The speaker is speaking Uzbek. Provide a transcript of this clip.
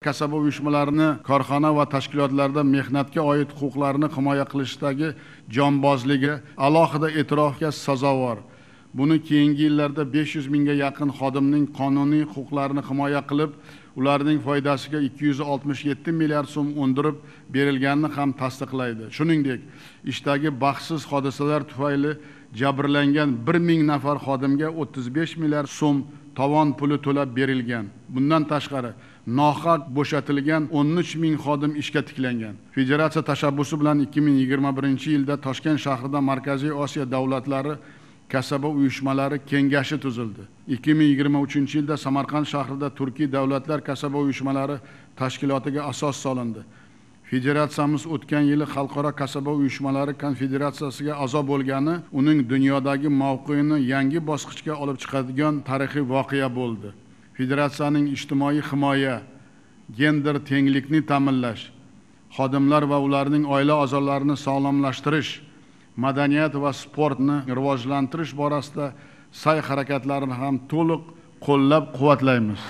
Kasaba uyushmalarini korxona va tashkilotlarda mehnatga oid huquqlarni himoya qilishdagi jonbozligi alohida e'tirofga sazovor. Buni keyingi yillarda 500 mingga yaqin xodimning qonuniy huquqlarini himoya qilib, ularning foydasiga 267 milliard so'm undirib berilganini ham tasdiqlaydi. Shuningdek, ishdagi baxtsiz hodisalar tufayli jabrlangan 1000 nafar xodimga 35 milliard so'm tovon puli to'lab berilgan. Bundan tashqari, nohaq bo'shatilgan 13 ming xodim ishga tiklangan. Federatsiya tashabbusi bilan 2021-yilda Toshkent shahrida Markaziy Osiyo davlatlari kasaba uyushmalari kengashi tuzildi. 2023-yilda Samarqand shahrida Turkiy davlatlar kasaba uyushmalari tashkilotiga asos solindi. Federatsiyamiz o'tgan yili Xalqaro kasaba uyushmalari konfederatsiyasiga a'zo bo'lgani uning dunyodagi mavqeini yangi bosqichga olib chiqadigan tarixiy voqea bo'ldi. Federatsiyaning ijtimoiy himoya, gender tenglikni ta'minlash, xodimlar va ularning oila a'zolarini sog'lomlashtirish, madaniyat va sportni rivojlantirish borasida sa'y harakatlarini ham to'liq qo'llab-quvvatlaymiz.